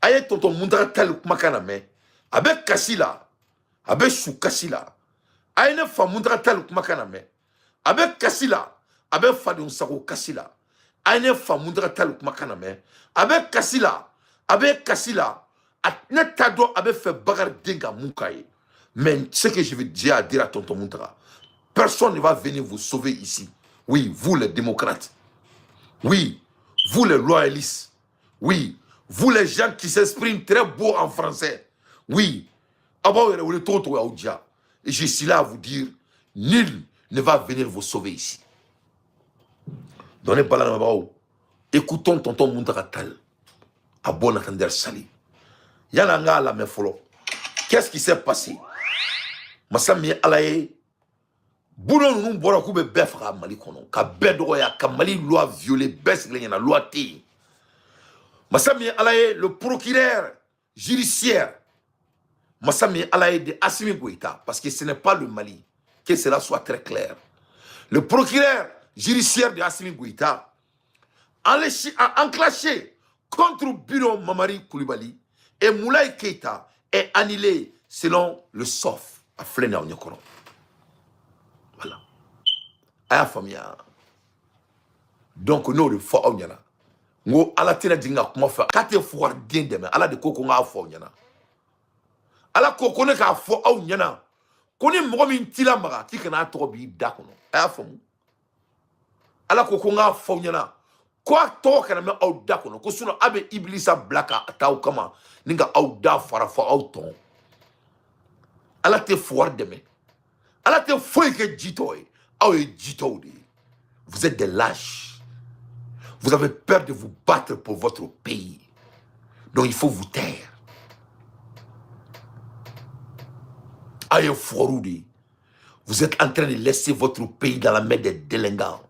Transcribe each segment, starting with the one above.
A ye tonton Mountaga Tall kumakan lamɛn. A bɛ kasi la, a bɛ su kasi la. A ye ne fa Mountaga Tall kumakan lamɛn. A bɛ kasi la, a bɛ fadenw sago kasi la. A ye ne fa Mountaga Tall kumakan lamɛn. A bɛ kasi la, a bɛ kasi la. Ne t'a dɔn a bɛ fɛ Bakari den ka mun k'a ye. Mais ce que je veux dire à dire à tonton Mountaga, personne ne va venir vous sauver ici. Oui, vous les démocrates. Oui, vous les loyalistes. Oui, vous les gens qui s'expriment très beau en français. Oui, et je suis là à vous dire, nul ne va venir vous sauver ici. Donnez balan. Écoutons tonton Mountaga Tall. À bon entendeur salut. Yana nga la me folo. Qu'est-ce qui s'est passé? Masa min ye Ala ye, buno ninnu bɔra k'u bɛ bɛɛ faga Mali kɔnɔ, ka bɛɛ dɔgɔya, ka Mali loi violer, bɛɛ sigilen ɲɛna, loi tɛ yen. Masa min ye Ala ye, le procureur judiciaire, masa min ye Ala ye, de Assimi Goïta, parce que ce n'est pas le Mali, que cela soit très clair. Le procureur judiciaire de Assimi Goïta a enclenché contre Bino Mamari Koulibaly et Moulay Keita est annulé selon le SOF. A filɛ nin ye aw ɲɛkɔrɔ. Voilà. A y'a faamuya. Donc n'o de fɔ aw ɲɛna. N ko Ala tɛna jigin ka kuma fɛ k'a tɛ fugariden dɛmɛ. Ala de ko ko n k'a fɔ aw ɲɛna. Ala ko ko ne k'a fɔ aw ɲɛna. Ko ni mɔgɔ min t'i lamaga k'i kana a tɔgɔ b'i da kɔnɔ. A y'a faamu. Ala ko ko n k'a fɔ aw ɲɛna. Ko a tɔgɔ kana mɛn aw da kɔnɔ. Ko sinon a bɛ Ibilisa bila ka taa aw kama ni ka aw da fara fɔ aw tɔn. Ala tɛ fugari dɛmɛ. Ala tɛ foyi kɛ jitɔ ye. Aw ye jitɔw de ye. Vous êtes des lâches. Vous avez peur de vous battre pour votre pays. Donc il faut vous taire. Aw ye fugariw de ye. Vous êtes en train de laisser votre pays dans la main des délinquants.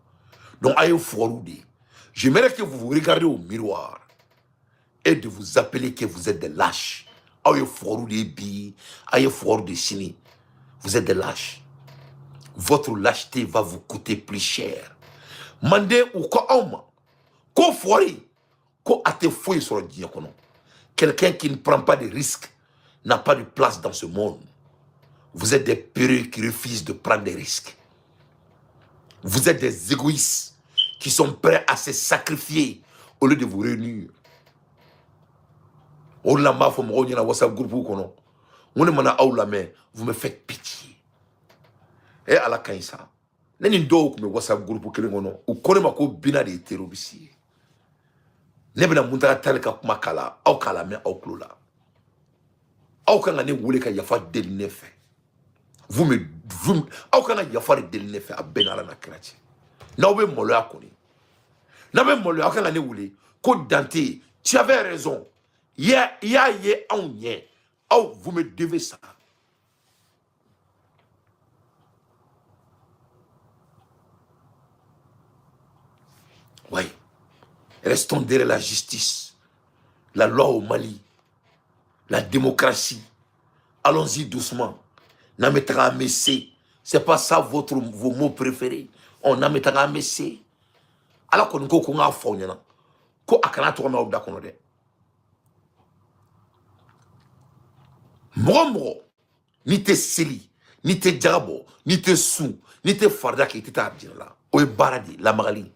Donc aw ye fugariw de ye. J'aimerais que vous vous regardiez au miroir et de vous appeler que vous êtes des lâches. Aw ye fugariw de ye bi, aw ye fugariw de sini. Vous êtes des lâches. Votre lâcheté va vous coûter plus cher. Manden u ko aw ma ko fugari ko a tɛ foyi sɔrɔ diɲɛ kɔnɔ. Quelqu'un qui ne prend pas de risques n'a pas de place dans ce monde. Vous êtes des peureux qui refusent de prendre des risques. Vous êtes des égoïstes qui sont prêts à se sacrifier au lieu de vous réunir. O de la n b'a fɔ mɔgɔw ɲɛna WhatsApp groupe kɔnɔ, n ko ne mana aw lamɛn, vous me faites pitié. E Ala ka ɲi sa. Ne ni dɔw tun bɛ WhatsApp groupe kelen kɔnɔ, u ko ne ma ko Bina de ye terroriste ye. Ne bɛna Mountaga Tall ka kuma k'a aw k'a lamɛn aw tulo la. Aw kan ka ne wele ka yafa deli ne fɛ. Vous me, vous, aw kan ka yafa de deli ne fɛ a bɛɛ ni Ala n'a kira cɛ. N'aw bɛ maloya kɔni, n'aw bɛ maloya, aw kan ka ne wele ko Dante, tu avais raison. I y'a ye anw ɲɛ. Aw, vous me devez ça. Oui. Restons derrière la justice, la loi au Mali, la démocratie. Allons-y doucement. N'an messe. C'est pas ça vos mots préférés. On a messe. Ala kɔni ko ko n k'a fɔ aw ɲɛna ko a kana tɔgɔ mɛn aw da kɔnɔ dɛ. Mɔgɔ mɔgɔ n'i tɛ seli, n'i tɛ jaga bɔ, n'i tɛ sun, n'i tɛ farida kɛ, i tɛ taa arijinɛ la. O ye baara de ye, lamagali.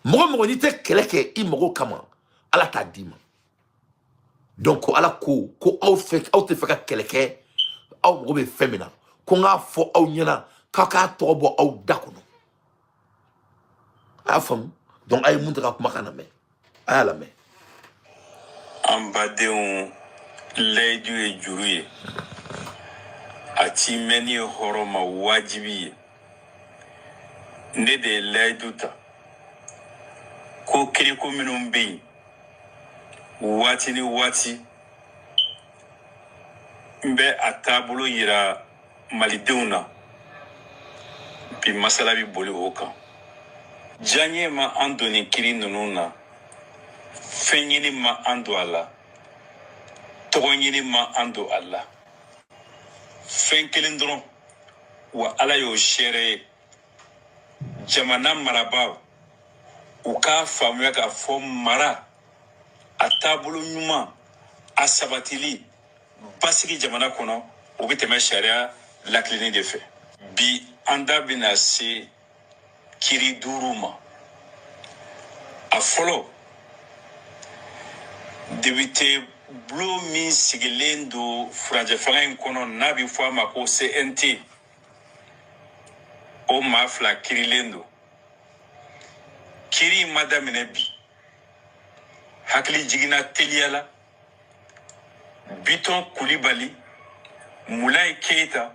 Mɔgɔ mɔgɔ n'i tɛ kɛlɛ kɛ i mago kama, Ala t'a d'i ma. Donc Ala ko ko aw fɛ, aw tɛ fɛ ka kɛlɛ kɛ, aw mago bɛ fɛn min na, ko n k'a fɔ aw ɲɛna k'aw k'a tɔgɔ bɔ aw da kɔnɔ. A y'a faamu. Donc a ye mun ta ka kumakan lamɛn, a y'a lamɛn. An badenw, layidu ye juru ye, a ti mɛnni ye hɔrɔn ma wajibi ye. Ne de ye layidu ta ko kiriko minnu bɛ yen waati ni waati, n bɛ a taabolo yira malidenw na. Bi masala bɛ boli o kan. Diyaɲɛ ma an don nin kiri ninnu na, fɛn ɲini ma an don a la, tɔgɔ ɲini ma an don a la, fɛn kelen dɔrɔn wa Ala y'o seere ye. Jamana marabaaw u k'a faamuya k'a fɔ mara a taabolo ɲuman A sabatili basigi jamana kɔnɔ, o bɛ tɛmɛ sariya lakilenni de fɛ. Bi, an da bɛna se kiri duuru ma. A fɔlɔ, député bulon min sigilen don furancɛ fanga in kɔnɔ, n'a bɛ fɔ a ma ko CNT, o maa fila kirilen don. Kiri in ma daminɛ bi. Hakili jiginna teliya la, Bitɔn Kulibali, Mulayi Keyita,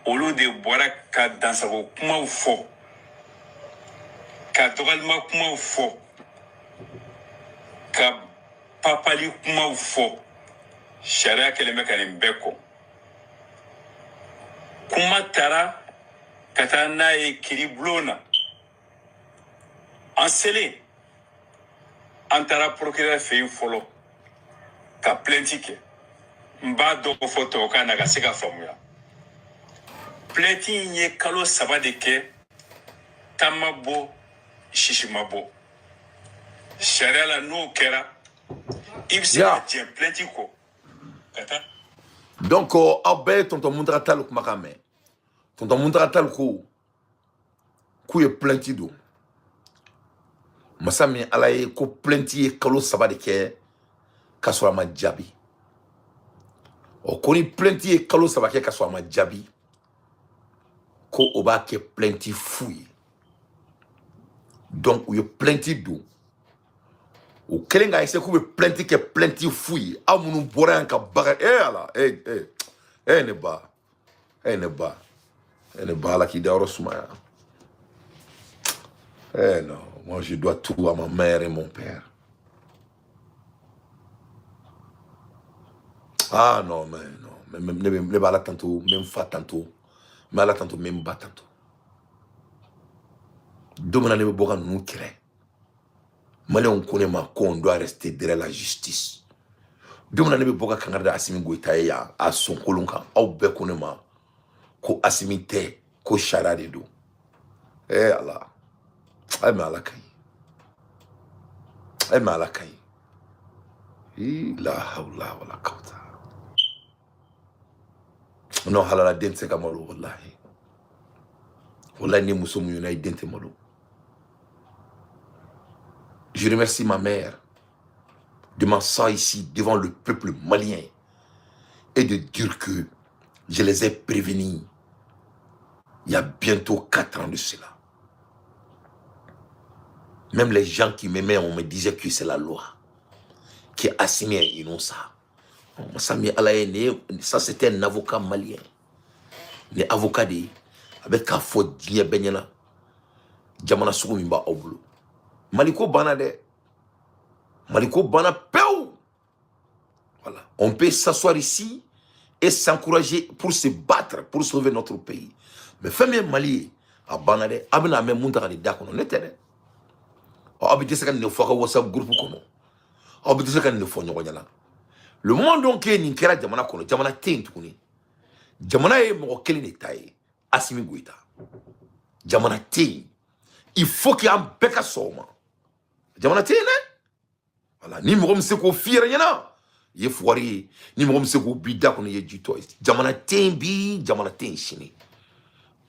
olu de bɔra ka dansago kumaw fɔ, ka dɔgɔlima kumaw fɔ, ka papali kumaw fɔ. Sariya kɛlen bɛ ka nin bɛɛ kɔ. Kuma taara ka taa n'a ye kiri bulon na. An selen, an taara procureur fɛ yen fɔlɔ ka plainte kɛ. N b'a dɔn fɔ tubabukan na ka se ka faamuya. Plainte in ye kalo 3 de kɛ, ta ma bɔ, sisi ma bɔ. Sariya la, n'o kɛra, i bɛ se ka jɛn plainte kɔ ka taa. Donc aw bɛɛ ye tonton Muntaga Tall kumakan mɛn. Tonton Muntaga Tall ko k'u ye plainte don. Masa min Ala ye, ko plainte ye kalo 3 de kɛ k'a sɔrɔ a ma jaabi. Ɔ, ko ni plainte ye kalo 3 kɛ k'a sɔrɔ a ma jaabi, ko o b'a kɛ plainte fu ye. Donc u ye plainte don, u kɛlen k'a essayer k'u bɛ plainte kɛ plainte fu ye. Aw minnu bɔra yan ka baga, e Ala, e e e ne ba, e ne ba, e ne ba, Ala k'i dayɔrɔ sumaya. Eh non, moi je dois tout à ma mère et mon père. Ah non, mais non, mais ne bɛ Ala tanto, n bɛ n fa tanto, n bɛ Ala tanto, n bɛ n ba tanto. Don min na ne bɛ bɔ ka ninnu kɛlɛ, Maliyɛnw ko ne ma ko on doit rester derrière la justice. Don min na ne bɛ bɔ ka kangari da Asimi Goyita ye yan a sonkolon kan, aw bɛɛ ko ne ma ko Asimi tɛ, ko sariya de don. Eh Ala, eh mais Ala ka ɲi, eh mais Ala ka ɲi. La hawla wala quwwata. Non, halala den tɛ se ka malo, wallahi. Wallahi, ni muso muɲuna, i den tɛ malo. Je remercie ma mère de m'asseoir ici devant le peuple malien et de dire que je les ai prévenus il y a bientôt 4 ans de cela. Même les gens qui m'aimaient, on me disait que c'est la loi, qui Assimi est innocent. Ça, c'était un avocat malien. Ni avocat de avec k'a fɔ diɲɛ bɛɛ ɲɛna jamana sugu min b'aw bolo. Maliko banna dɛ, Maliko banna pewu. Voilà, on peut s'asseoir ici et s'encourager pour se battre pour sauver notre pays, mais fɛn min ye Mali ye, a banna dɛ. A bɛna mɛn mun ta ka di da kɔnɔ, ne tɛ dɛ. Aw bɛ dɛsɛ ka nin de fɔ aw ka WhatsApp groupe kɔnɔ, aw bɛ dɛsɛ ka nin de fɔ ɲɔgɔn ɲɛna. Le moment donc que nin kɛra jamana kɔnɔ, jamana tɛ yen tuguni. Jamana ye mɔgɔ kelen de ta ye, Asimi Goyita. Jamana tɛ yen. Il faut que an bɛɛ ka sɔn o ma. Jamana tɛ yen dɛ. Voilà, ni mɔgɔ min se k'o f'i yɛrɛ ɲɛna, i ye fugari ye. Ni mɔgɔ min se k'o b'i da kɔnɔ, i ye jitɔ ye. Jamana tɛ yen bi, jamana tɛ yen sini.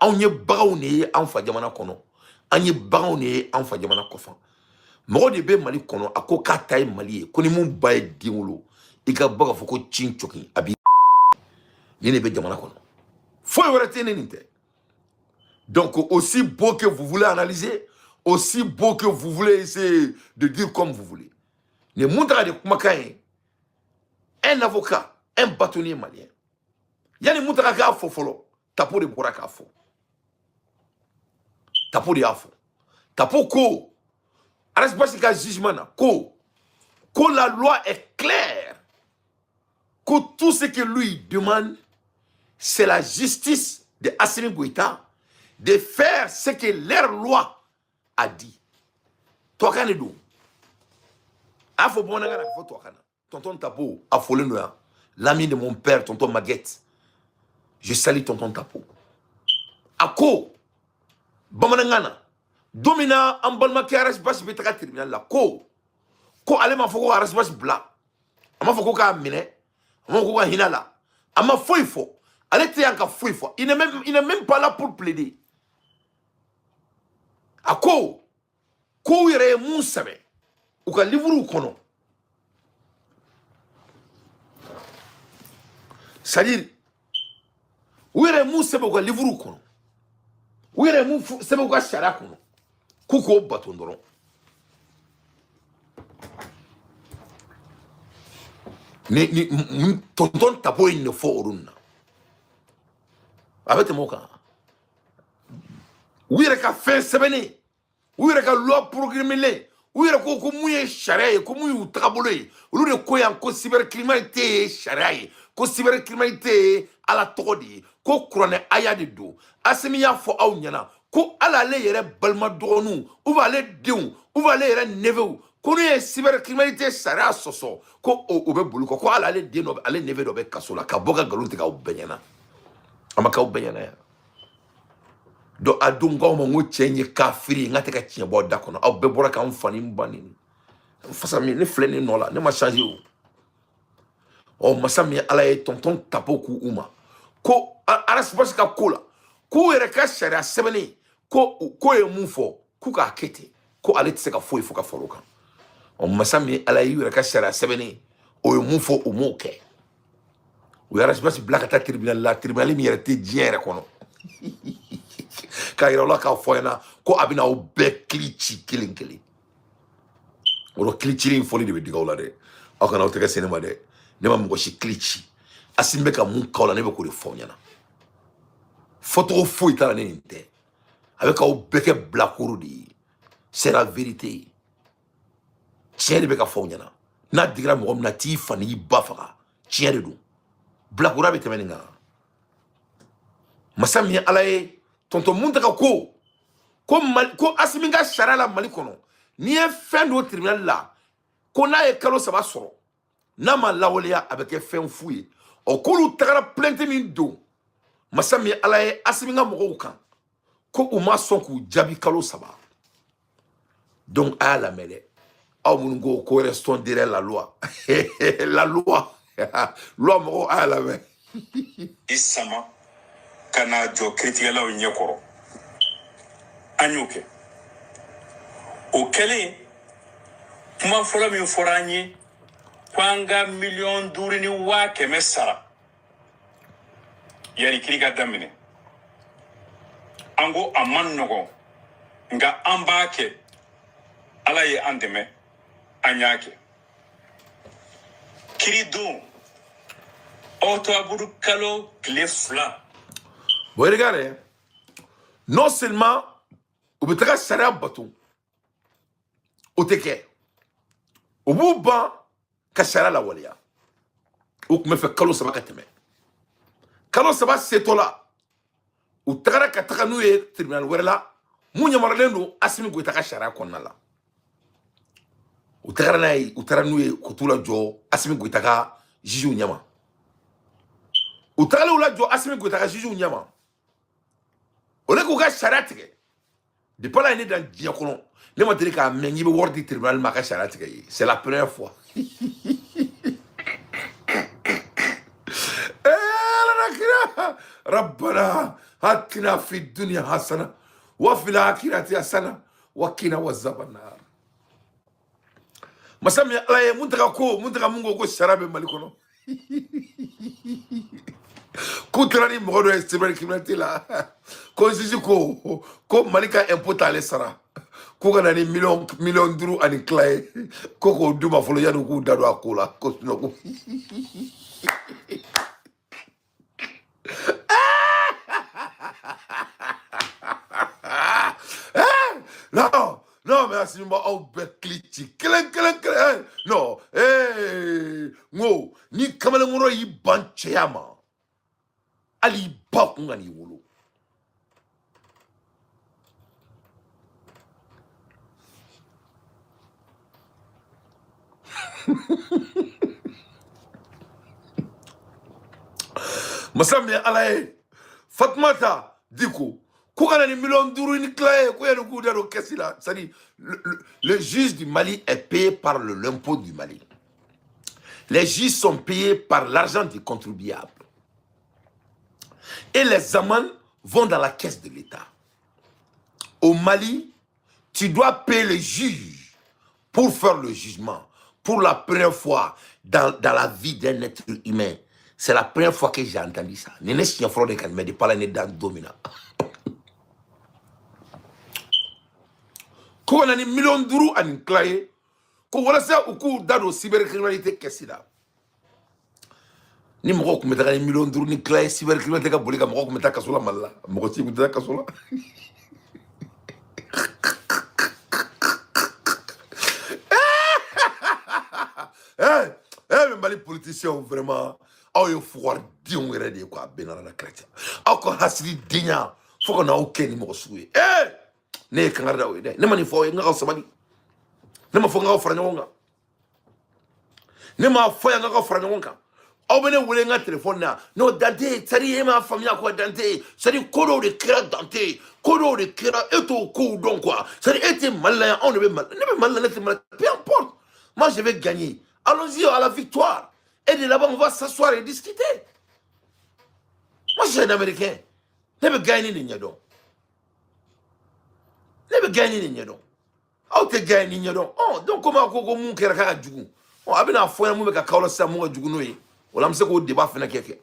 Anw ye baganw de ye an fa jamana kɔnɔ, an ye baganw de ye an fa jamana kɔfɛ. Mɔgɔ de bɛ Mali kɔnɔ, a ko k'a ta ye Mali ye, ko ni mun ba ye den wolo, i ka bɔ k'a fɔ ko cin coki a b'i nin de bɛ jamana kɔnɔ. Foyi wɛrɛ tɛ ne nin tɛ. Donc aussi beau que vous voulez analyser, aussi beau que vous voulez essayer de dire comme vous voulez, nin mun taga de kumakan ye, un avocat, un bâtonnier malien, yanni mun taga k'a fɔ fɔlɔ, Tapo de bɔra k'a fɔ. Tapo de y'a fɔ. Tapo ko Ras Bath ka jugement na, ko la loi est claire, que tout ce que lui demande, c'est la justice de Assimi Goïta de faire ce que leur loi a dit. Tubabukan de don. A fɔ bamanankan na, a fɔ tubabukan na. Tonton Tapo a fɔlen don yan. L'ami de mon père, tonton Maguette. Je salue tonton Tapo. A ko bamanankan na, don min na an balimakɛ Ras Bath bɛ taga tribunal la, ko ale ma fɔ ko Ras Bath bila. A m'a fɔ ko k'a minɛ, a m'a fɔ ko ka hinɛ a la, a ma foyi fɔ. Ale tɛ yan ka foyi fɔ. Il n'est même pas là pour plaider. A ko k'u yɛrɛ ye mun sɛbɛn u ka livre kɔnɔ, c'est-à-dire u yɛrɛ ye mun sɛbɛn u ka livre kɔnɔ, u yɛrɛ ye mun sɛbɛn u ka sariya kɔnɔ, k'u k'o bato dɔrɔn. Ni tonton Tapo ye nin de fɔ olu na, a bɛ tɛmɛ o kan. U yɛrɛ ka fɛn sɛbɛnnen, u yɛrɛ ka loi programmée, u yɛrɛ ko ko mun ye sariya ye, ko mun y'u tagabolo ye, olu de ko yan ko cybercriminalité ye sariya ye, ko cybercriminalité ye Ala tɔgɔ de ye, ko kuranɛ aya de don. Asimi y'a fɔ aw ɲɛna ko hali ale yɛrɛ balima dɔgɔninw ou bien ale denw ou bien ale yɛrɛ neveu, ko n'u ye cybercriminalité sariya sɔsɔ, ko o bɛ boli kɔ, ko hali ale den dɔ, ale neveu dɔ bɛ kaso la, ka bɔ ka nkalon tigɛ aw bɛɛ ɲɛna. A ma k'aw bɛɛ ɲɛna yan. Donc a don k'aw ma n ko cɛ in ye kafiri ye, n ka tɛ ka tiɲɛ bɔ aw da kɔnɔ. Aw bɛɛ bɔra k'an fa ni n ba ni fasa min ne filɛ nin nɔ la, ne ma changer o. Ɔ, masa min ye Ala ye, tonton Tapo k'u ma ko Ras Bath ka ko la, k'u yɛrɛ ka sariya sɛbɛnnen ko k'o ye mun fɔ, k'u k'a kɛ ten, ko ale tɛ se ka foyi fɔ ka fara o kan. Ɔ, masa min ye Ala ye, y'u yɛrɛ ka sariya sɛbɛnnen o ye mun fɔ, u m'o kɛ. U ye Ras Bath bila ka taa tribunal la, tribunal min yɛrɛ tɛ diɲɛ yɛrɛ kɔnɔ, k'a yira u la k'a fɔ ɲɛna ko a bɛna aw bɛɛ kili ci kelen kelen. O rɔ kili cili in fɔli de bɛ digi aw la dɛ. Aw kana aw tɛgɛ se ne ma dɛ, ne ma mɔgɔ si kili ci. Asimi bɛ ka mun k'aw la, ne bɛ k'o de fɔ aw ɲɛna. Fɔcogo foyi t'a la ne nin tɛ. A bɛ k'aw bɛɛ kɛ bilakoro de ye. C'est la vérité, tiɲɛ de bɛ ka fɔ aw ɲɛna. N'a digira mɔgɔ min na, t'i fa n'i ba faga, tiɲɛ de don. Bilakoroya bɛ tɛmɛ nin kan. Masa min ye Ala ye, tonton Muntaga ko ko Mali, ko Asimi ka sariya la Mali kɔnɔ, n'i ye fɛn don tribunal la, ko n'a ye kalo 3 sɔrɔ n'a ma lawaleya, a bɛ kɛ fɛn fu ye. Ɔ, k'olu tagara plainte min don, masa min ye Ala ye, Asimi ka mɔgɔw kan, ko u ma sɔn k'u jaabi kalo 3. Donc a y'a lamɛn dɛ, aw minnu ko ko restons derrière la loi, la loi, loi mɔgɔw, a y'a lamɛn. I sama ka n'a jɔ kiiritigɛlaw ɲɛkɔrɔ, an y'o kɛ. O kɛlen, kuma fɔlɔ min fɔra an ye, ko an ka 5,1 miliyɔn sara yanni kiiri ka daminɛ. An ko a man nɔgɔn, nka an b'a kɛ. Ala ye an dɛmɛ, an y'a kɛ. Kiiri don, ɔtɔburu kalo tile 2. Bon, regardez, non seulement u bɛ taga sariya bato, o tɛ kɛ, u b'u ban ka sariya lawaleya. U tun bɛ fɛ kalo 3 ka tɛmɛ. Kalo 3 setɔ la, u tagara ka taga n'u ye tribunal wɛrɛ la mun yamaruyalen don Asimi Goyita ka sariya kɔnɔna la. U tagara n'a ye, u taara n'u ye k'u t'u lajɔ Asimi Goyita ka jugew ɲɛma. U tagalen u lajɔ Asimi Goyita ka jugew ɲɛma, o ne k'u ka sariya tigɛ. Depuis Ala ye ne dan diɲɛ kɔnɔ, ne ma deli k'a mɛn k'i bɛ wari di tribunal ma a ka sariya tigɛ ye. C'est la première fois. Ala na kira, rabbana atina fi dunya hasana wa fil akhirati hasana wa qina azaban nar. Masa min ye Ala ye, mun taga ko mun taga mun ko ko sariya bɛ Mali kɔnɔ, k'u taara ni mɔgɔ dɔ ye cybercriminalité la, ko juge ko ko Mali ka impôt t'ale sara, k'u ka na ni 5,5 miliyɔn ye, ko k'o d'u ma fɔlɔ yanni k'u da don a ko la, ko sinon ko non non, mais Asimi b'aw bɛɛ kili ci kelen kelen kelen. Non, n ko ni kamalenkɔrɔ y'i ban cɛya ma, hali i ba kun ka n'i wolo. Masa min ye Ala ye, Fatumata Diko ko ka na ni 5,5 miliyɔn ye, ko yanni k'u da don kɛsi la. C'est-à-dire le juge du Mali est payé par l'impôt du Mali. Les juges sont payés par l'argent du contribuable. Et les amendes vont dans la caisse de l'État. Au Mali, tu dois payer le juge pour faire le jugement. Pour la première fois dans la vie d'un être humain. C'est la première fois que j'ai entendu ça. Nin ne siɲɛ fɔlɔ de ka nin mɛn depuis Ala ye ne dan don min na. Ko ka na ni miliyɔn 5 ani tila ye ko walasa u k'u da don cybercriminalité kɛsi la. Ni mɔgɔw tun bɛ taga ni miliyɔn 5 ni tila ye cybercriminalité ka boli ka mɔgɔw tun bɛ taa kaso la Mali la, mɔgɔ si tun tɛ taa kaso la. Eh, eh, Mali politiciens vraiment, aw ye fugaridenw yɛrɛ de ye quoi, a bɛɛ nana chrétien. Aw ka hasilidenya fo ka n'aw kɛ ni mɔgɔ sugu ye. Eh, ne ye kangari da aw ye dɛ. Ne ma nin fɔ aw ye n ka sabali. Ne ma fɔ n k'aw fara ɲɔgɔn kan. Ne m'a fɔ yan n k'aw fara ɲɔgɔn kan. Aw bɛ ne wele n ka telefɔni na. Non, Dante, c'est-à-dire e m'a faamuya quoi, Dante. C'est-à-dire ko dɔw de kɛra Dante. Ko dɔw de kɛra e t'o kow dɔn quoi. C'est-à-dire e tɛ Mali la yan, anw de bɛ Mali. Ne bɛ Mali la, ne tɛ Mali la. Peu importe. Moi, je vais gagner. Allons-y à la victoire. Et de là-bas, on va s'asseoir et discuter. Moi, je suis un Américain. Ne bɛ gagner nin ɲɛdɔn. Ne bɛ gagner nin ɲɛdɔn. Aw tɛ gagner nin ɲɛdɔn. Ɔ, donc komi aw ko ko mun kɛra k'a ka jugu. Ɔ, a bɛna fɔ n ɲɛna mun bɛ ka k'aw la sisan mun ka jugu n'o ye. O la an bɛ se k'o débat fana kɛ.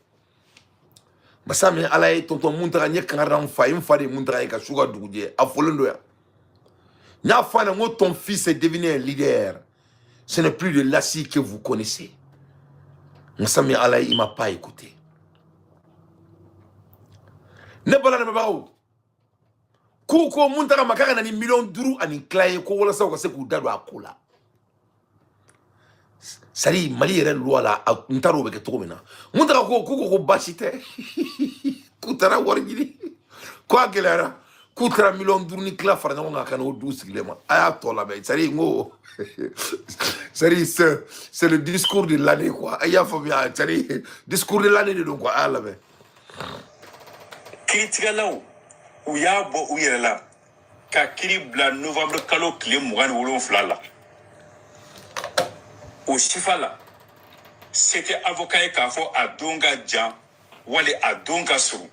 Masa min Ala ye tonton Muntaga n ye kangari da n fa ye, n fa de ye Muntaga ye ka su ka dugu jɛ. A fɔlen don yan. N y'a fɔ a ɲɛna n ko ton fils est devenu un leader. Ce n'est plus de Lassi que vous connaissez. Masa min Ala ye, il m'a pas écouté. Ne bala lamɛnbagaw, k'u ko Muntaga ma k'a ka na ni miliyɔn 5 ani tila ye ko walasa u ka se k'u da don a ko la. C'est-à-dire Mali yɛrɛ loi la, n t'a dɔn o bɛ kɛ cogo min na. Muntaga ko k'u ko ko baasi tɛ. K'u taara wari ɲini. Ko a gɛlɛyara. K'u taara miliyɔn 5 ni tila fara ɲɔgɔn kan ka n'o du sigilen ma. A y'a tɔ lamɛn. C'est-à-dire n ko c'est-à-dire c'est le discours de l'année quoi. A y'a faamuya, c'est-à-dire discours de l'année de don quoi. A y'a lamɛn. Kiiritigɛlaw u y'a bɔ u yɛrɛ la ka kiiri bila novembre kalo tile 27 la. O sifa la, se tɛ avocat ye k'a fɔ a don ka jan wali a don ka surun.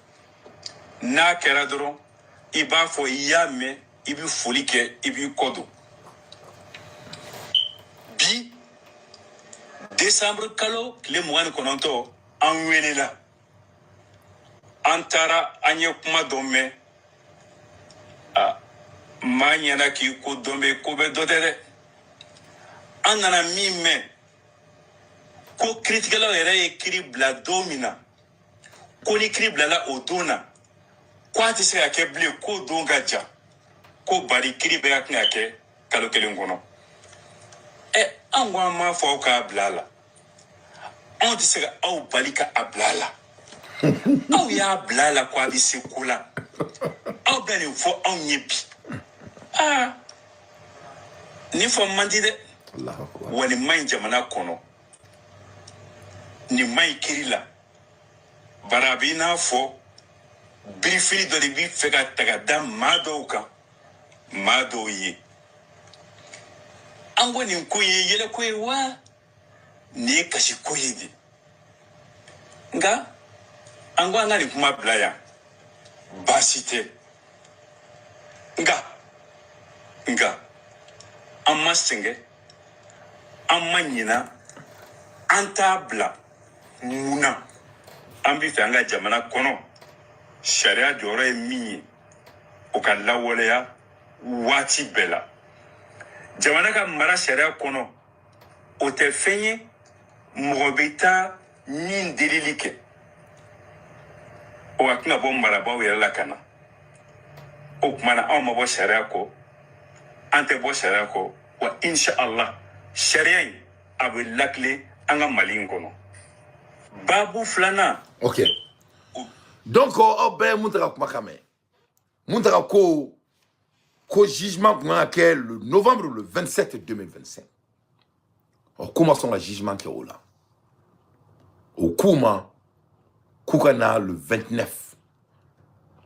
N'a kɛra dɔrɔn, i b'a fɔ i y'a mɛn, i bɛ foli kɛ, i b'i kɔ don. Bi décembre kalo tile 29, an welela, an taara, an ye kuma dɔ mɛn. A maa ɲɛna k'i ko dɔn bɛ ko bɛ dɔ tɛ dɛ. An nana min mɛn ko kiiritigɛlaw yɛrɛ ye kiiri bila don min na, ko ni kiiri bilala o don na, ko a tɛ se ka kɛ bilen, k'o don ka jan, ko bari kiiri bɛɛ ka kan ka kɛ kalo kelen kɔnɔ. Ɛ, an ko an m'a fɔ aw k'a bila a la, anw tɛ se ka aw bali ka a bila a la. Aw y'a bila a la ko a bɛ se ko la, aw bɛ nin fɔ anw ye bi. Aa, nin fɔ man di dɛ. Allahu akbar. Wa nin man ɲi jamana kɔnɔ, nin man ɲi kiiri la. Bari a b'i n'a fɔ birifini dɔ de b'i fɛ ka ta ka da maa dɔw kan, maa dɔw ye. An ko nin ko ye yɛlɛko ye wa nin ye kasiko ye de. Nka an ko an ka nin kuma bila yan, baasi tɛ. Nka an ma sɛgɛn, an ma ɲina, an t'a bila. Mun na an bɛ fɛ an ka jamana kɔnɔ sariya jɔyɔrɔ ye min ye, o ka lawaleya waati bɛɛ la. Jamana ka mara sariya kɔnɔ, o tɛ fɛn ye mɔgɔ bɛ taa min delili kɛ, o ka kan ka bɔ marabaaw yɛrɛ la ka na. O tuma na, anw ma bɔ sariya kɔ, an tɛ bɔ sariya kɔ. Wa inshallah, sariya in a bɛ lakile an ka Mali in kɔnɔ. Baabu filanan. Ok. Donc aw bɛɛ ye Muntaga kumakan mɛn. Muntaga ko ko jugement kun kan ka kɛ le novembre le 27 2025. Ɔ, k'u ma sɔn ka jugement kɛ o la. O k'u ma k'u ka na le 29.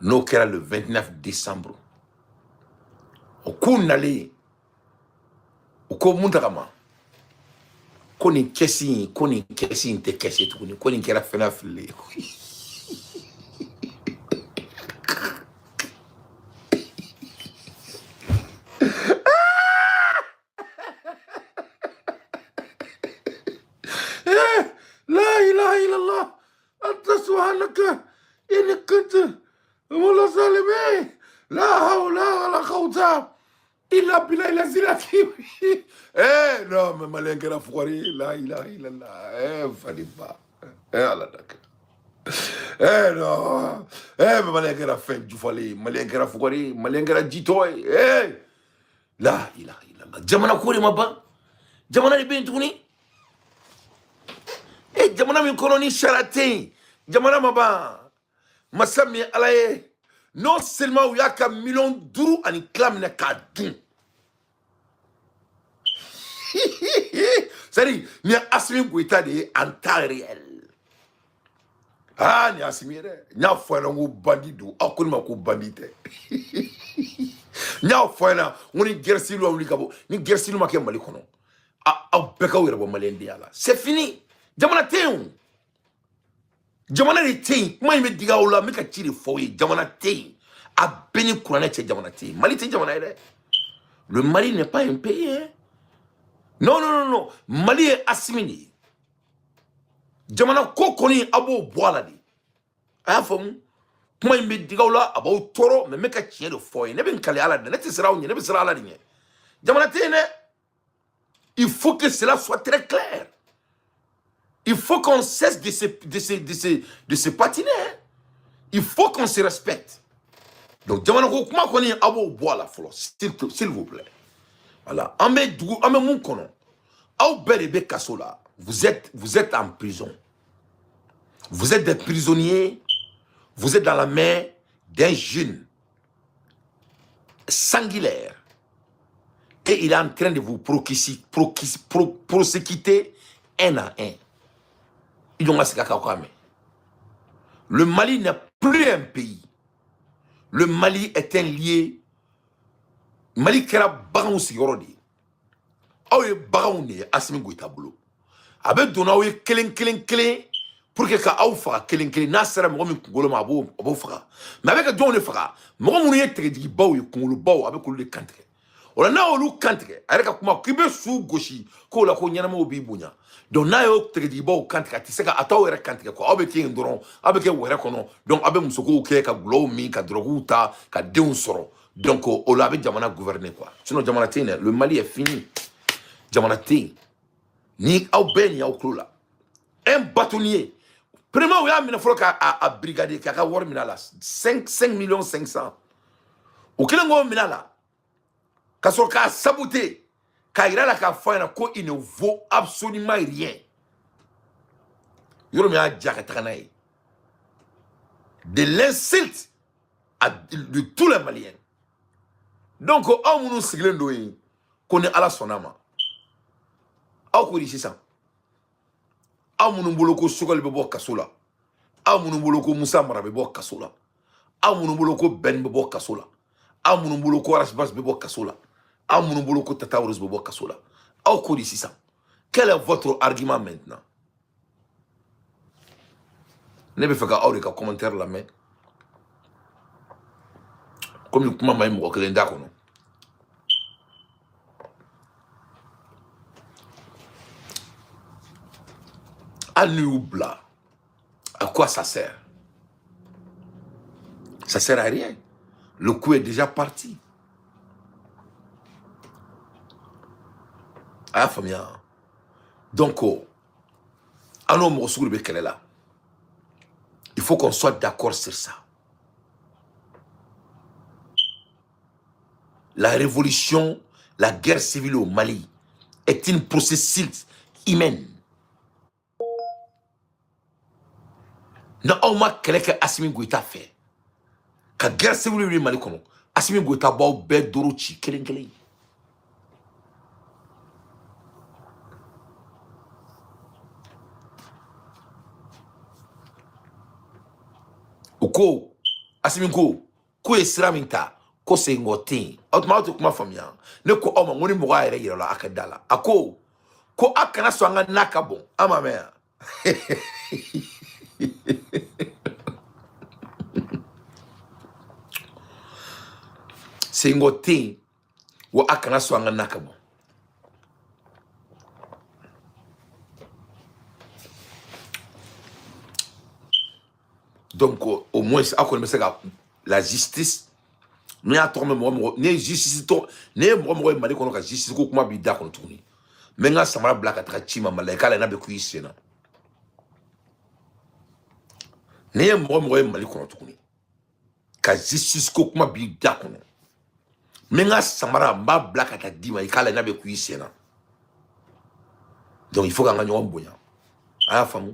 N'o kɛra le 29 décembre. O k'u nalen, u ko Muntaga ma Ko nin kɛsi in, ko nin kɛsi in tɛ kɛsi ye tuguni, ko nin kɛra fɛn fililen ye. La ilaha illallah, anta subhanaka inni kuntu minaz zalimin, la hawla wala quwwata illa billahi al-azim. Eh non, mais malien kɛra fugari ye. La ilaha illallah. Eh Fadiba, eh Ala da kɛ. Eh non, eh mais malien kɛra fɛn jufalen ye, malien kɛra fugari ye, malien kɛra jitɔ ye. Eh la ilaha illallah. Jamana ko de ma ban, jamana de bɛ yen tuguni. Eh, jamana min kɔnɔ ni sariya tɛ yen, jamana ma ban. Masa min ye Ala ye, non seulement u y'a ka 5.5 miliyɔn minɛ k'a dun, c'est-à-dire nin ye Asimi Goïta de ye en temps réel. Ah, nin ye Asimi ye dɛ. N y'a fɔ a ɲɛna ko bandi don, aw ko ne ma ko bandi tɛ. N y'a fɔ a ɲɛna n ko ni guerre civile ma wuli ka bɔ, ni guerre civile ma kɛ Mali kɔnɔ, aw bɛɛ k'aw yɛrɛ bɔ maliyɛndenya la, c'est fini. Jamana tɛ yen o, jamana de tɛ yen. Kuma in bɛ digi aw la, n bɛ ka ci de fɔ aw ye. Jamana tɛ yen, a bɛɛ ni kuranɛ cɛ, jamana tɛ yen. Mali tɛ jamana ye dɛ. Le Mali n'est pas un pays, hein. Non, non, non, non, Mali ye Asimi de ye. Jamana ko kɔni, a b'o bɔ a la de. A y'a faamu, kuma in bɛ digi aw la, a b'aw tɔɔrɔ, mais n bɛ ka tiɲɛ de fɔ aw ye. Ne bɛ n kali Ala de, ne tɛ siran aw ɲɛ, ne bɛ siran Ala de ɲɛ. Jamana tɛ yen dɛ. Il faut que cela soit très clair. Il faut qu'on cesse de se patiner, hein. Il faut qu'on se respecte. Donc jamana ko kuma kɔni, a b'o bɔ a la fɔlɔ, s'il vous plaît. Voilà, an bɛ dugu, an bɛ mun kɔnɔ, aw bɛɛ de bɛ kaso la. Vous êtes en prison, vous êtes des prisonniers, vous êtes dans la main d'un jeune sanguinaire et il est en train de vous prosécuter un à un. Ils ont Le Mali n'est plus un pays. Le Mali est un lieu. Mali kɛra baganw sigiyɔrɔ de ye. Aw ye baganw de ye Asimi Goïta bolo. A bɛ don n'aw ye kelen kelen kelen pour que ka aw faga kelen kelen. N'a sera mɔgɔ min kunkolo ma, a b'o faga. Mais a bɛ ka jɔnw de faga? Mɔgɔ minnu ye tigɛdigibaw ye, kunkolobaw, a bɛ k'olu de kantigɛ. O la, n'a y'olu kantigɛ, a yɛrɛ ka kuma k'i bɛ su gosi k'o la ko ɲɛnamaw b'i bonya. Donc n'a y'o tigɛdigibaw kantigɛ, a tɛ se ka a t'aw yɛrɛ kantigɛ quoi. Aw bɛ kɛ yen dɔrɔn, aw bɛ kɛ wɛrɛ kɔnɔ. Donc aw bɛ musokow kɛ, ka gulɔw min, ka dɔrɔguw ta, ka denw sɔrɔ. Donc o la, a bɛ jamana gouverner quoi. Sinon jamana tɛ yen dɛ. Le Mali est fini, jamana tɛ yen. Ni aw bɛɛ nin y'aw tulo la, un bâtonnier, premièrement, u y'a minɛ fɔlɔ k'a a brigadier k'a ka wari minɛ a la, 5 millions 500. U kɛlen k'o minɛ a la, ka sɔrɔ k'a saboter, k'a yira la, k'a fɔ a ɲɛna ko il ne vaut absolument rien. Yɔrɔ min y'a ja ka taga n'a ye, de l'insulte de tous les Maliens. Donc aw minnu sigilen don yen ko ni Ala sɔnna ma, aw ko di sisan? Aw minnu bolo ko Sogɛli bɛ bɔ kaso la, aw minnu bolo ko Musa Mara bɛ bɔ kaso la, aw minnu bolo ko Bɛn bɛ bɔ kaso la, aw minnu bolo ko Arasibasi bɛ bɔ kaso la, aw minnu bolo ko Tata Rose bɛ bɔ kaso la, aw ko di sisan? Quel est votre argument maintenant? Ne bɛ fɛ ka aw de ka commentaire lamɛn, komi kuma ma ɲi mɔgɔ kelen da kɔnɔ. Hali n'u y'u bila, à quoi ça sert? Ça sert à rien, le coup est déjà parti. A y'a faamuya? Donc an n'o mɔgɔ sugu de bɛ kɛlɛ la. Il faut qu'on soit d'accord sur ça. La révolution, la guerre civile au Mali est une processus humaine. Na aw ma kɛlɛ kɛ Asimi Goïta fɛ ka guerre civile wuli Mali kɔnɔ, Asimi Goïta b'aw bɛɛ doro ci kelen kelen. U ko Asimi ko k'o ye sira min ta, ko seginkɔ tɛ yen. Aw tuma, aw tɛ kuma faamuya. Ne ko aw ma n ko ni mɔgɔ y'a yɛrɛ yira la, a ka da la. A ko Ko a kana sɔn an ka n'a ka bon an ma mɛn yan. Sengo tɛ yen wa a kana sɔn an ka n'a ka bon. Donc au moins aw kɔni bɛ se ka la justice n'i y'a tɔgɔ mɛn mɔgɔ mɔgɔ n'i ye justice tɔgɔ n'i ye mɔgɔ mɔgɔ ye Mali kɔnɔ ka justice ko kuma b'i da kɔnɔ tuguni n bɛ n ka samara bila ka taga ci ma malayika la n'a bɛ ku i sen na. N'i ye mɔgɔ mɔgɔ ye Mali kɔnɔ tuguni ka justice ko kuma b'i da kɔnɔ n bɛ n ka samara n b'a bila ka taa d'i ma i k'a lajɛ n'a bɛ ku i sen na. Donc il faut k'an ka ɲɔgɔn bonya, a y'a faamu,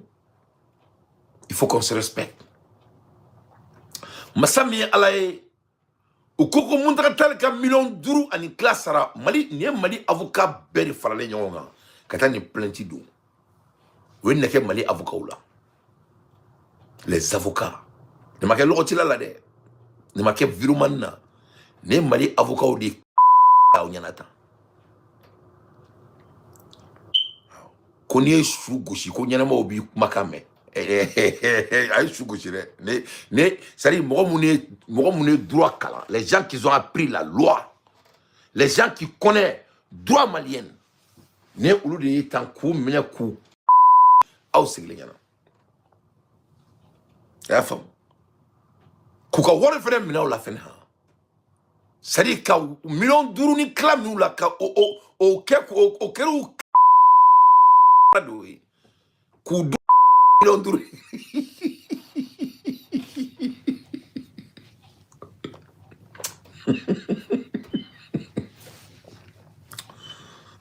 il faut qu'on se respecte. Masa min ye Ala ye u ko ko Mountaga Tall ka 5,5 million sara Mali. Nin ye Mali avocat bɛɛ de faralen ɲɔgɔn kan ka taa nin plainte don. O ye nɛgɛ Mali avocat la, les avocats nin ma kɛ lɔgɔcila la dɛ, nin ma kɛ virumani na, nin ye Mali avocat de aw ɲɛna tan. Ko n'i ye su gosi ko ɲɛnamaw b'i kumakan mɛn. A ye su gosi dɛ. Ne c'est à dire mɔgɔ mun ye droit kalan, les gens qui ont appris la loi, les gens qui connaissent droit malien, ne olu de ye tan k'u minɛ k'u aw sigilen ɲɛna. A y'a faamu k'u ka wari fɛnɛ minɛ aw la fɛnɛ han, c'est à dire ka 5,5 million minɛ u la ka o kɛ o kɛra u de ye k'u dun 5 million.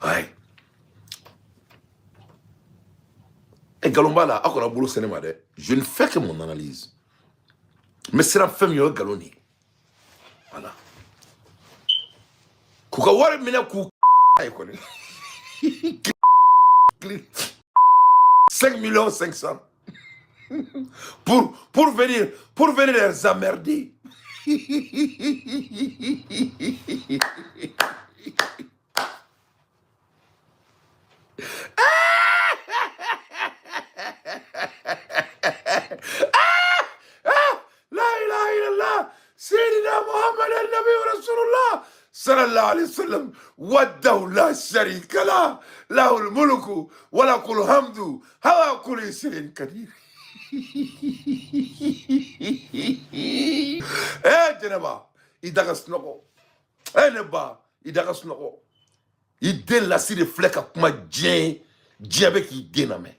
Ouais. Et nkalon b'a la, aw kana bolo sɛnɛ ma dɛ. Je ne fais que mon analyse. Mais siran fɛn min ye o ye nkalon de ye. Voilà. K'u ka wari minɛ k'u ye kɔni. 5 millions 500 pour venir les emmerder. لا إله إلا الله سيدنا محمد النبي ورسول الله صلى الله عليه وسلم وحده لا شريك له له الملك وله الحمد هو كل شيء قدير. Eh jɛnɛba i da ka sunɔgɔ, eh ne ba i da ka sunɔgɔ, i den lasi de filɛ ka kuma diɲɛ ye, diɲɛ bɛ k'i den lamɛn.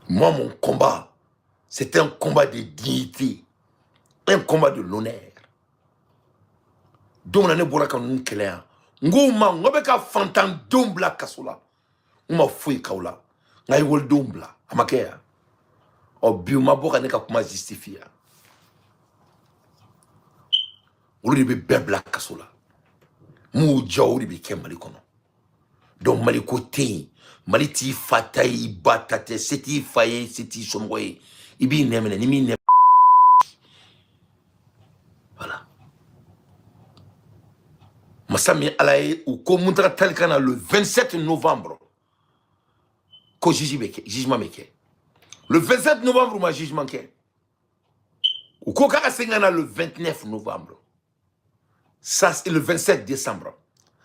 Moi, mon combat, c'est un combat de dignité, un combat de l'honneur. Don min na ne bɔra ka ninnu kɛlɛ yan, n ko ma n ko bɛ ka fantandenw bila kaso la, n ma foyi k'aw la, n ka ekɔlidenw bila, a ma kɛ yan. Ɔ bi u ma bɔ ka ne ka kuma justifier yan. Olu de bɛ bɛɛ bila kaso la. Mun y'u diya o de bɛ kɛ Mali kɔnɔ. Donc Mali ko tɛ yen, Mali t'i fa ta ye, i ba ta tɛ, se t'i fa ye, se t'i somɔgɔ ye, i b'i nɛ minɛ ni m'i nɛ. Voilà. Masa min Ala ye u ko Mountaga Tall ka na le 27 novembre ko juge bɛ kɛ, jugement bɛ kɛ. Le 27 novembre u ma jugement kɛ. U ko k'a ka segin ka na le 29 novembre. Ça c'est le 27 décembre.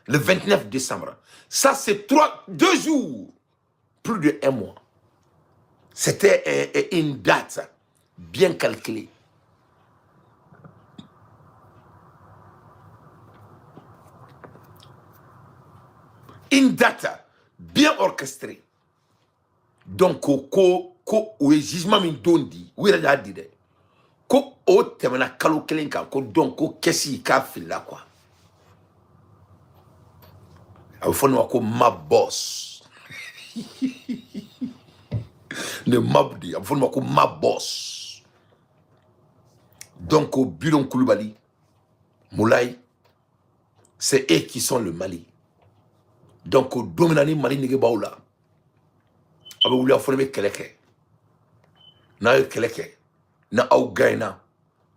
Le 29 décembre. Ça c'est 2 jours, plus de un mois. C'était une date bien calculée. Une date bien orchestrée. Donc ko ko o ye jugement min don di, u yɛrɛ de y'a di dɛ. Ko o tɛmɛna kalo kelen kan, ko donc ko kɛsi k'a filila quoi. A bɛ fɔ nin ma ko mab boss. Ne mab de, a bɛ fɔ nin ma ko mab boss. Donc Bilon Koulibaly, Moulay, c'est eux qui sont le Mali. Donc don min na ni Mali nege b'aw la, a bɛ wuli aw fana bɛ kɛlɛ kɛ. N'a ye kɛlɛ kɛ, Na aw gagnera,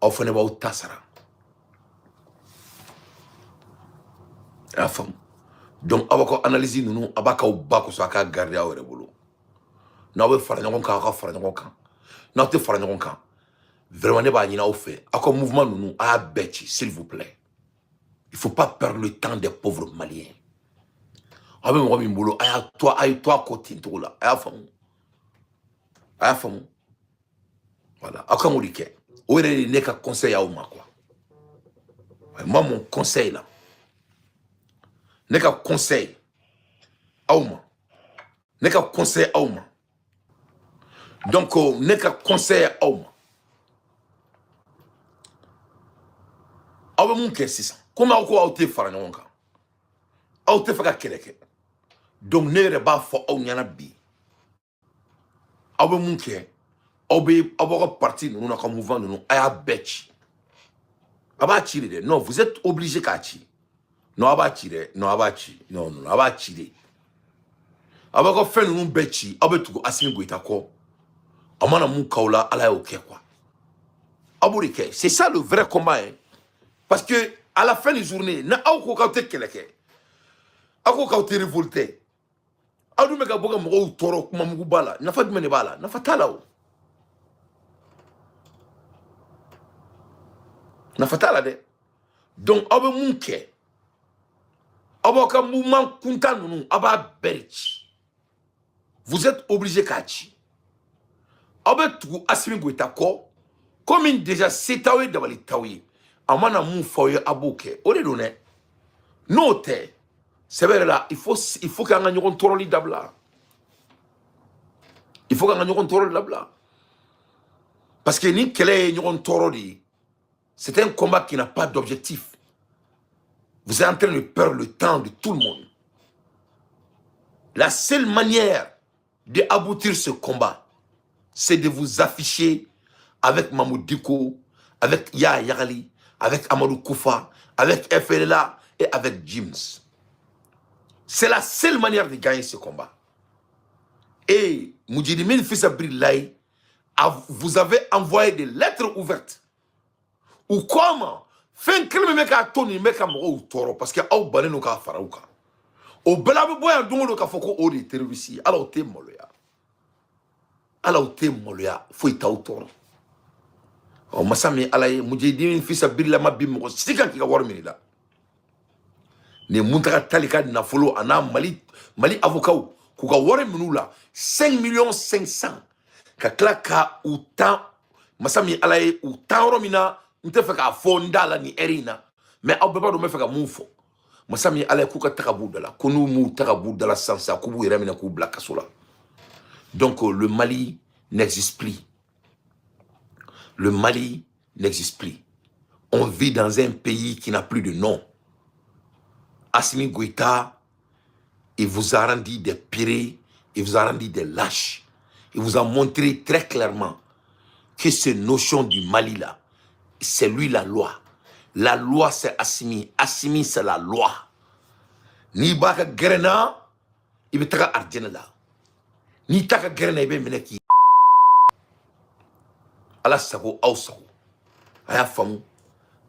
aw fana b'aw ta sara. A y'a faamu? Donc aw b'a ka analyse ninnu, a b'a k'aw ba kosɔn, a k'a garder aw yɛrɛ bolo. N'aw bɛ fara ɲɔgɔn kan, aw ka fara ɲɔgɔn kan. N'aw tɛ fara ɲɔgɔn kan, vraiment ne b'a ɲini aw fɛ, aw ka mouvement ninnu, a y'a bɛɛ ci, s'il vous plaît. Il faut pas perdre le temps des pauvres Maliens. Aw bɛ mɔgɔ min bolo, a y'a to, a ye to a kɔ ten cogo la. A y'a faamu? A y'a faamu? Voilà, aw kan k'o de kɛ. O yɛrɛ de ye ne ka conseil aw ma, quoi. Moi, mon conseil là, ne ka conseil aw ma, ne ka conseil aw ma, donc ne ka conseil aw ma, aw bɛ mun kɛ sisan? Komi aw ko aw tɛ fara ɲɔgɔn kan, aw tɛ fɛ ka kɛlɛ kɛ, donc ne yɛrɛ b'a fɔ aw ɲɛna bi, aw bɛ mun kɛ? Aw bɛ aw b'aw ka parti ninnu n'a ka mouvement ninnu, a y'a bɛɛ ci. A b'a ci de dɛ. Non, vous êtes obligé k'a ci. Non, a b'a ci dɛ. Non, a b'a ci. Non, non, a b'a ci de. A b'aw ka fɛn ninnu bɛɛ ci, aw bɛ tugu Assimi Goïta kɔ. A mana mun k'aw la, Ala y'o kɛ, quoi. Aw b'o de kɛ. C'est ça le vrai combat, hein. Parce que à la fin de journée, na aw ko k'aw tɛ kɛlɛ kɛ, aw ko k'aw tɛ révolter, aw dun bɛ ka bɔ ka mɔgɔw tɔɔrɔ kuma muguba la, nafa jumɛn de b'a la? Nafa t'a la o. Nafa t'a la dɛ. Donc aw bɛ mun kɛ? Aw b'aw ka mouvement kuntan ninnu, aw b'a bɛɛ de ci. Vous êtes obligé k'a ci. Aw bɛ tugu Assimi Goïta kɔ, komi déjà se t'aw ye, dabali t'aw ye. A mana mun fɔ aw ye, a b'o kɛ. O de don dɛ. N'o tɛ, sɛbɛ yɛrɛ la, il faut k'an ka ɲɔgɔn tɔɔrɔli dabila. Il faut k'an ka ɲɔgɔn tɔɔrɔli dabila. Parce que ni kɛlɛ ye ɲɔgɔn tɔɔrɔ de ye, c'est un combat qui n'a pas d'objectif. Vous êtes en train de perdre le temps de tout le monde. La seule manière d'aboutir ce combat, c'est de vous afficher avec Mahmoud Dicko, avec Ya Yagali, avec Amadou Koufa, avec FLA et avec James. C'est la seule manière de gagner ce combat. Et Moudjidimine Fils Abrilaï, vous avez envoyé des lettres ouvertes. Ou comment fɛn kelen min bɛ k'a to nin bɛ ka mɔgɔw tɔɔrɔ, parce que aw bannen don k'a fara u kan. O bɛɛ la, a bɛ bɔ yan don o don k'a fɔ ko o de ye terroriste ye. Ala, o tɛ maloya? Ala, o tɛ maloya? Foyi t'aw tɔɔrɔ. Ɔ, masa min Ala ye, Mujahideen fisa birila ma bi mɔgɔ si kan k'i ka wari minɛ i la. Nin ye Muntaga Tali ka nafolo, a n'a Mali avocat k'u ka wari minɛ u la, 5 millions 500, ka tila ka u tan. Masa min Ala ye, u tan yɔrɔ min na, n tɛ fɛ k'a fɔ n da la nin ɛri in na, mais aw bɛɛ b'a dɔn n bɛ fɛ ka mun fɔ. Masa min Ala ye, k'u ka taga b'u da la, ko n'u m'u taga b'u da la sisan sisan, k'u b'u yɛrɛ minɛ k'u bila kaso la. Donc le Mali n'existe plus. Le Mali n'existe plus. On vit dans un pays qui n'a plus de nom. Assimi Goïta, il vous a rendu des pyrées, il vous a rendu des lâches. Il vous a montré très clairement que cette notion du Mali là, c'est lui la loi. La loi, c'est Assimi. Assimi, c'est la loi. Ni b'a ka gɛrɛnna, i bɛ taga arijinɛ la. N'i t'a ka gɛrɛnna, i bɛ minɛ k'i Ala sago, aw sago. A y'a faamu?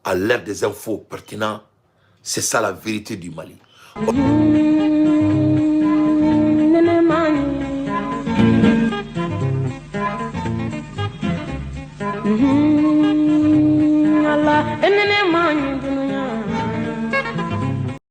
À l'ère des infos pertinents, c'est ça la vérité du Mali.